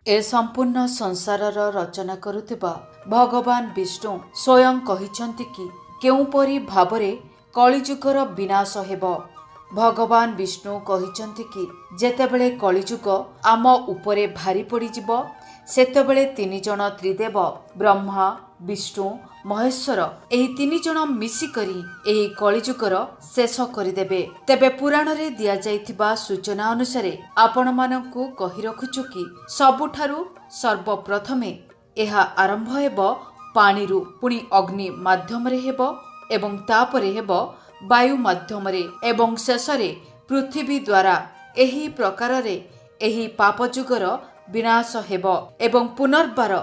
ଏ ସମ୍ପୂର୍ଣ୍ଣ ସଂସାରର ରଚନା କରୁଥିବା ଭଗବାନ ବିଷ୍ଣୁ ସ୍ୱୟଂ କହିଛନ୍ତି କି କେଉଁପରି ଭାବରେ କଳିଯୁଗର ବିନାଶ ହେବ। ଭଗବାନ ବିଷ୍ଣୁ କହିଛନ୍ତି କି ଯେତେବେଳେ କଳିଯୁଗ ଆମ ଉପରେ ଭାରି ପଡ଼ିଯିବ, ସେତେବେଳେ ତିନି ଜଣ ତ୍ରିଦେବ ବ୍ରହ୍ମା, ବିଷ୍ଣୁ, ମହେଶ୍ୱର ଏହି ତିନି ଜଣ ମିଶିକରି ଏହି କଳିଯୁଗର ଶେଷ କରିଦେବେ। ତେବେ ପୁରାଣରେ ଦିଆଯାଇଥିବା ସୂଚନା ଅନୁସାରେ ଆପଣମାନଙ୍କୁ କହି ରଖୁଛୁ କି ସବୁଠାରୁ ସର୍ବପ୍ରଥମେ ଏହା ଆରମ୍ଭ ହେବ ପାଣିରୁ, ପୁଣି ଅଗ୍ନି ମାଧ୍ୟମରେ ହେବ ଏବଂ ତାପରେ ହେବ ବାୟୁ ମାଧ୍ୟମରେ ଏବଂ ଶେଷରେ ପୃଥିବୀ ଦ୍ୱାରା। ଏହି ପ୍ରକାରରେ ଏହି ପାପ ଯୁଗର ବିନାଶ ହେବ ଏବଂ ପୁନର୍ବାର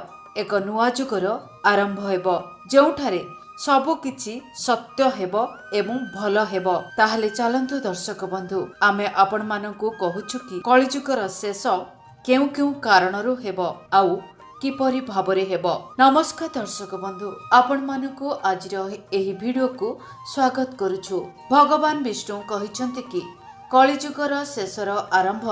ଏକ ନୂଆ ଯୁଗର ଆରମ୍ଭ ହେବ, ଯେଉଁଠାରେ ସବୁକିଛି ସତ୍ୟ ହେବ ଏବଂ ଭଲ ହେବ। ତାହେଲେ ଚାଲନ୍ତୁ ଦର୍ଶକ ବନ୍ଧୁ, ଆମେ ଆପଣମାନଙ୍କୁ କହୁଛୁ କି କଳିଯୁଗର ଶେଷ କେଉଁ କେଉଁ କାରଣରୁ ହେବ ଆଉ କିପରି ଭାବରେ ହେବ। ନମସ୍କାର ଦର୍ଶକ ବନ୍ଧୁ, ଆପଣମାନଙ୍କୁ ଆଜିର ଏହି ଭିଡିଓକୁ ସ୍ୱାଗତ କରୁଛୁ। ଭଗବାନ ବିଷ୍ଣୁ କହିଛନ୍ତି କି କଳିଯୁଗର ଶେଷର ଆରମ୍ଭ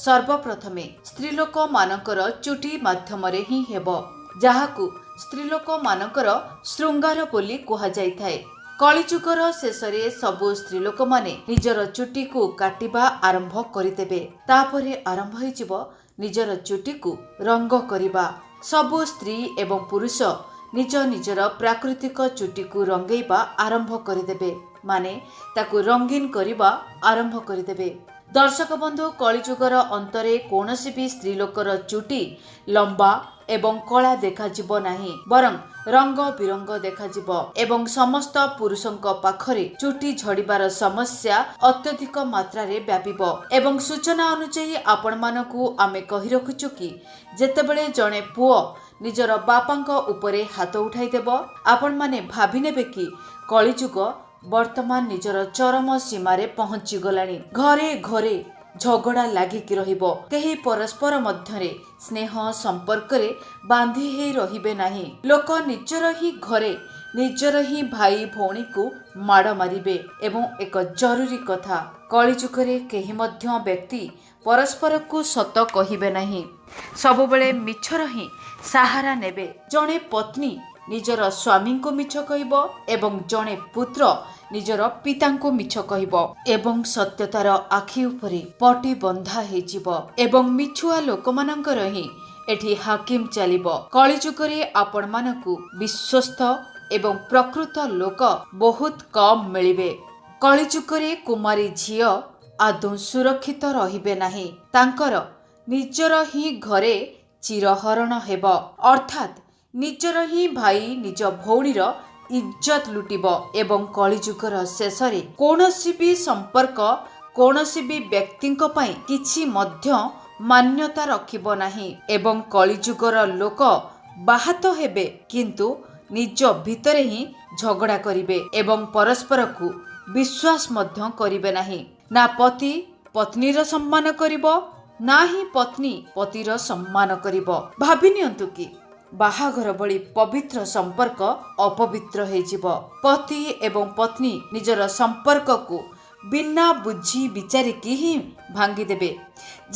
ସର୍ବପ୍ରଥମେ ସ୍ତ୍ରୀଲୋକମାନଙ୍କର ଚୁଟି ମାଧ୍ୟମରେ ହିଁ ହେବ, ଯାହାକୁ ସ୍ତ୍ରୀଲୋକମାନଙ୍କର ଶୃଙ୍ଗାର ବୋଲି କୁହାଯାଇଥାଏ। କଳିଯୁଗର ଶେଷରେ ସବୁ ସ୍ତ୍ରୀଲୋକମାନେ ନିଜର ଚୁଟିକୁ କାଟିବା ଆରମ୍ଭ କରିଦେବେ। ତାପରେ ଆରମ୍ଭ ହୋଇଯିବ ନିଜର ଚୁଟିକୁ ରଙ୍ଗ କରିବା। ସବୁ ସ୍ତ୍ରୀ ଏବଂ ପୁରୁଷ ନିଜ ନିଜର ପ୍ରାକୃତିକ ଚୁଟିକୁ ରଙ୍ଗେଇବା ଆରମ୍ଭ କରିଦେବେ, ମାନେ ତାକୁ ରଙ୍ଗୀନ କରିବା ଆରମ୍ଭ କରିଦେବେ। ଦର୍ଶକ ବନ୍ଧୁ, କଳିଯୁଗର ଅନ୍ତରେ କୌଣସି ବି ସ୍ତ୍ରୀ ଲୋକର ଚୁଟି ଲମ୍ବା ଏବଂ କଳା ଦେଖାଯିବ ନାହିଁ, ବରଂ ରଙ୍ଗ ବିରଙ୍ଗ ଦେଖାଯିବ ଏବଂ ସମସ୍ତ ପୁରୁଷଙ୍କ ପାଖରେ ଚୁଟି ଝଡ଼ିବାର ସମସ୍ୟା ଅତ୍ୟଧିକ ମାତ୍ରାରେ ବ୍ୟାପିବ। ଏବଂ ସୂଚନା ଅନୁଯାୟୀ ଆପଣମାନଙ୍କୁ ଆମେ କହି ରଖୁଛୁ କି ଯେତେବେଳେ ଜଣେ ପୁଅ ନିଜର ବାପାଙ୍କ ଉପରେ ହାତ ଉଠାଇଦେବ, ଆପଣମାନେ ଭାବିନେବେ କି କଳିଯୁଗ ବର୍ତ୍ତମାନ ନିଜର ଚରମ ସୀମାରେ ପହଞ୍ଚିଗଲାଣି। ଘରେ ଘରେ ଝଗଡ଼ା ଲାଗିକି ରହିବ, କେହି ପରସ୍ପର ମଧ୍ୟରେ ସ୍ନେହ ସମ୍ପର୍କରେ ବାନ୍ଧି ହେଇ ରହିବେ ନାହିଁ। ଲୋକ ନିଜର ହିଁ ଘରେ ନିଜର ହିଁ ଭାଇ ଭଉଣୀକୁ ମାଡ଼ ମାରିବେ। ଏବଂ ଏକ ଜରୁରୀ କଥା, କଳିଯୁଗରେ କେହି ମଧ୍ୟ ବ୍ୟକ୍ତି ପରସ୍ପରକୁ ସତ କହିବେ ନାହିଁ, ସବୁବେଳେ ମିଛର ହିଁ ସାହାରା ନେବେ। ଜଣେ ପତ୍ନୀ ନିଜର ସ୍ୱାମୀଙ୍କୁ ମିଛ କହିବ ଏବଂ ଜଣେ ପୁତ୍ର ନିଜର ପିତାଙ୍କୁ ମିଛ କହିବ ଏବଂ ସତ୍ୟତାର ଆଖି ଉପରେ ପଟି ବନ୍ଧା ହେଇଯିବ ଏବଂ ମିଛୁଆ ଲୋକମାନଙ୍କର ହିଁ ଏଠି ହାକିମ ଚାଲିବ। କଳିଯୁଗରେ ଆପଣମାନଙ୍କୁ ବିଶ୍ୱସ୍ତ ଏବଂ ପ୍ରକୃତ ଲୋକ ବହୁତ କମ୍ ମିଳିବେ। କଳିଯୁଗରେ କୁମାରୀ ଝିଅ ଆଦୌ ସୁରକ୍ଷିତ ରହିବେ ନାହିଁ, ତାଙ୍କର ନିଜର ହିଁ ଘରେ ଚିରହରଣ ହେବ, ଅର୍ଥାତ୍ ନିଜର ହିଁ ଭାଇ ନିଜ ଭଉଣୀର ଇଜ୍ଜତ ଲୁଟିବ। ଏବଂ କଳିଯୁଗର ଶେଷରେ କୌଣସି ବି ସମ୍ପର୍କ କୌଣସି ବି ବ୍ୟକ୍ତିଙ୍କ ପାଇଁ କିଛି ମଧ୍ୟ ମାନ୍ୟତା ରଖିବ ନାହିଁ। ଏବଂ କଳିଯୁଗର ଲୋକ ବାହାତ ହେବେ, କିନ୍ତୁ ନିଜ ଭିତରେ ହିଁ ଝଗଡ଼ା କରିବେ ଏବଂ ପରସ୍ପରକୁ ବିଶ୍ୱାସ ମଧ୍ୟ କରିବେ ନାହିଁ। ନା ପତି ପତ୍ନୀର ସମ୍ମାନ କରିବ, ନା ହିଁ ପତ୍ନୀ ପତିର ସମ୍ମାନ କରିବ। ଭାବି ନିଅନ୍ତୁ କି ବାହାଘର ଭଳି ପବିତ୍ର ସମ୍ପର୍କ ଅପବିତ୍ର ହେଇଯିବ। ପତି ଏବଂ ପତ୍ନୀ ନିଜର ସମ୍ପର୍କକୁ ବିନା ବୁଝି ବିଚାରିକି ହିଁ ଭାଙ୍ଗିଦେବେ,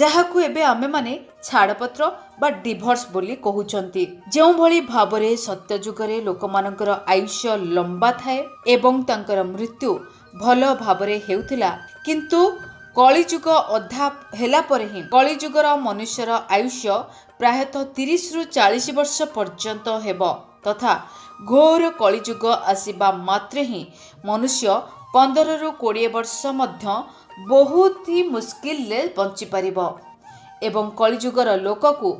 ଯାହାକୁ ଏବେ ଆମେମାନେ ଛାଡ଼ପତ୍ର ବା ଡିଭୋର୍ସ ବୋଲି କହୁଛନ୍ତି। ଯେଉଁଭଳି ଭାବରେ ସତ୍ୟଯୁଗରେ ଲୋକମାନଙ୍କର ଆୟୁଷ୍ୟ ଲମ୍ବା ଥାଏ ଏବଂ ତାଙ୍କର ମୃତ୍ୟୁ ଭଲ ଭାବରେ ହେଉଥିଲା, କିନ୍ତୁ କଳିଯୁଗ ଅଧା ହେଲା ପରେ ହିଁ କଳିଯୁଗର ମନୁଷ୍ୟର ଆୟୁଷ୍ୟ ପ୍ରାୟତଃ 30ରୁ 40 ବର୍ଷ ପର୍ଯ୍ୟନ୍ତ ହେବ, ତଥା ଘୋର କଳିଯୁଗ ଆସିବା ମାତ୍ରେ ହିଁ ମନୁଷ୍ୟ 15ରୁ 20 ବର୍ଷ ମଧ୍ୟ ବହୁତ ହି ମୁସ୍କିଲରେ ବଞ୍ଚିପାରିବ। ଏବଂ କଳିଯୁଗର ଲୋକକୁ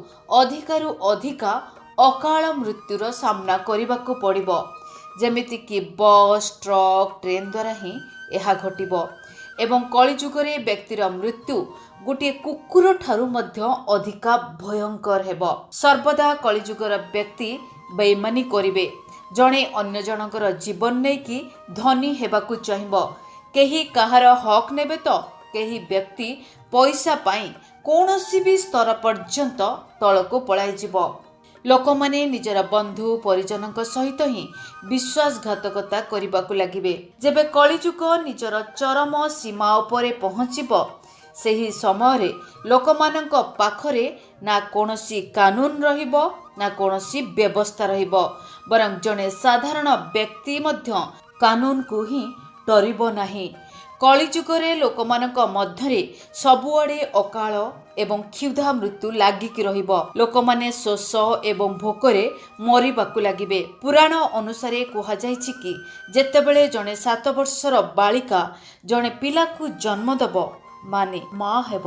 ଅଧିକାରୁ ଅଧିକା ଅକାଳ ମୃତ୍ୟୁର ସାମ୍ନା କରିବାକୁ ପଡ଼ିବ, ଯେମିତିକି ବସ୍, ଟ୍ରକ୍, ଟ୍ରେନ୍ ଦ୍ୱାରା ହିଁ ଏହା ଘଟିବ। ଏବଂ କଳିଯୁଗରେ ବ୍ୟକ୍ତିର ମୃତ୍ୟୁ ଗୋଟିଏ କୁକୁର ଠାରୁ ମଧ୍ୟ ଅଧିକା ଭୟଙ୍କର ହେବ। ସର୍ବଦା କଳିଯୁଗର ବ୍ୟକ୍ତି ବେଇମାନି କରିବେ, ଜଣେ ଅନ୍ୟ ଜଣଙ୍କର ଜୀବନ ନେଇକି ଧନୀ ହେବାକୁ ଚାହିଁବ, କେହି କାହାର ହକ୍ ନେବେ ତ କେହି ବ୍ୟକ୍ତି ପଇସା ପାଇଁ କୌଣସି ବି ସ୍ତର ପର୍ଯ୍ୟନ୍ତ ତଳକୁ ପଳାଇଯିବ। ଲୋକମାନେ ନିଜର ବନ୍ଧୁ ପରିଜନଙ୍କ ସହିତ ହିଁ ବିଶ୍ୱାସଘାତକତା କରିବାକୁ ଲାଗିବେ। ଯେବେ କଳିଯୁଗ ନିଜର ଚରମ ସୀମା ଉପରେ ପହଞ୍ଚିବ, ସେହି ସମୟରେ ଲୋକମାନଙ୍କ ପାଖରେ ନା କୌଣସି କାନୁନ ରହିବ ନା କୌଣସି ବ୍ୟବସ୍ଥା ରହିବ, ବରଂ ଜଣେ ସାଧାରଣ ବ୍ୟକ୍ତି ମଧ୍ୟ କାନୁନକୁ ହିଁ ଡରିବ ନାହିଁ। କଳିଯୁଗରେ ଲୋକମାନଙ୍କ ମଧ୍ୟରେ ସବୁଆଡ଼େ ଅକାଳ ଏବଂ କ୍ଷୁଧା ମୃତ୍ୟୁ ଲାଗିକି ରହିବ। ଲୋକମାନେ ଶୋଷ ଏବଂ ଭୋକରେ ମରିବାକୁ ଲାଗିବେ। ପୁରାଣ ଅନୁସାରେ କୁହାଯାଇଛି କି ଯେତେବେଳେ ଜଣେ 7 ବର୍ଷର ବାଳିକା ଜଣେ ପିଲାକୁ ଜନ୍ମ ଦେବ, ମାନେ ମା ହେବ,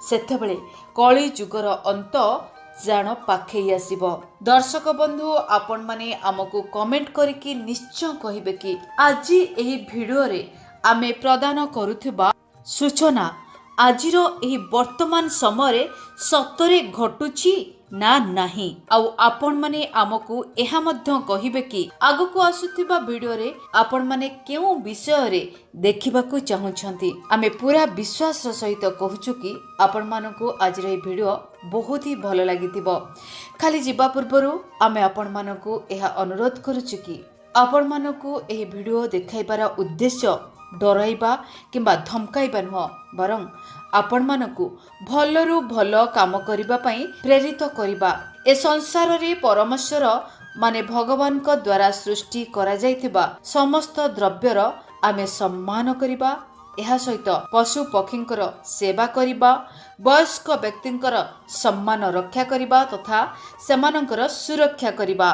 ସେତେବେଳେ କଳିଯୁଗର ଅନ୍ତ ଜାଣ ପାଖେଇ ଆସିବ। ଦର୍ଶକ ବନ୍ଧୁ, ଆପଣମାନେ ଆମକୁ କମେଣ୍ଟ କରିକି ନିଶ୍ଚୟ କହିବେ କି ଆଜି ଏହି ଭିଡ଼ିଓରେ ଆମେ ପ୍ରଦାନ କରୁଥିବା ସୂଚନା ଆଜିର ଏହି ବର୍ତ୍ତମାନ ସମୟରେ ସତରେ ଘଟୁଛି ନା ନାହିଁ। ଆଉ ଆପଣମାନେ ଆମକୁ ଏହା ମଧ୍ୟ କହିବେ କି ଆଗକୁ ଆସୁଥିବା ଭିଡ଼ିଓରେ ଆପଣମାନେ କେଉଁ ବିଷୟରେ ଦେଖିବାକୁ ଚାହୁଁଛନ୍ତି। ଆମେ ପୁରା ବିଶ୍ୱାସର ସହିତ କହୁଛୁ କି ଆପଣମାନଙ୍କୁ ଆଜିର ଏହି ଭିଡ଼ିଓ ବହୁତ ହି ଭଲ ଲାଗିଥିବ। ଖାଲି ଯିବା ପୂର୍ବରୁ ଆମେ ଆପଣମାନଙ୍କୁ ଏହା ଅନୁରୋଧ କରୁଛୁ କି ଆପଣମାନଙ୍କୁ ଏହି ଭିଡ଼ିଓ ଦେଖାଇବାର ଉଦ୍ଦେଶ୍ୟ ଡରାଇବା କିମ୍ବା ଧମକାଇବା ନୁହଁ, ବରଂ ଆପଣମାନଙ୍କୁ ଭଲରୁ ଭଲ କାମ କରିବା ପାଇଁ ପ୍ରେରିତ କରିବା। ଏ ସଂସାରରେ ପରମେଶ୍ୱର ମାନେ ଭଗବାନଙ୍କ ଦ୍ୱାରା ସୃଷ୍ଟି କରାଯାଇଥିବା ସମସ୍ତ ଦ୍ରବ୍ୟର ଆମେ ସମ୍ମାନ କରିବା, ଏହା ସହିତ ପଶୁ ପକ୍ଷୀଙ୍କର ସେବା କରିବା, ବୟସ୍କ ବ୍ୟକ୍ତିଙ୍କର ସମ୍ମାନ ରକ୍ଷା କରିବା ତଥା ସେମାନଙ୍କର ସୁରକ୍ଷା କରିବା।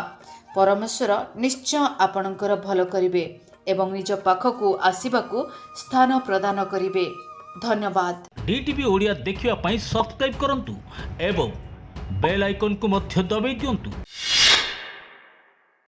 ପରମେଶ୍ୱର ନିଶ୍ଚୟ ଆପଣଙ୍କର ଭଲ କରିବେ ଏବଂ ନିଜ ପାଖକୁ ଆସିବାକୁ ସ୍ଥାନ ପ୍ରଦାନ କରିବେ। ଧନ୍ୟବାଦ। ଡିଟିଭି ଓଡ଼ିଆ ଦେଖିବା ପାଇଁ ସବସ୍କ୍ରାଇବ୍ କରନ୍ତୁ ଏବଂ ବେଲ୍ ଆଇକନ୍କୁ ମଧ୍ୟ ଦବାଇ ଦିଅନ୍ତୁ।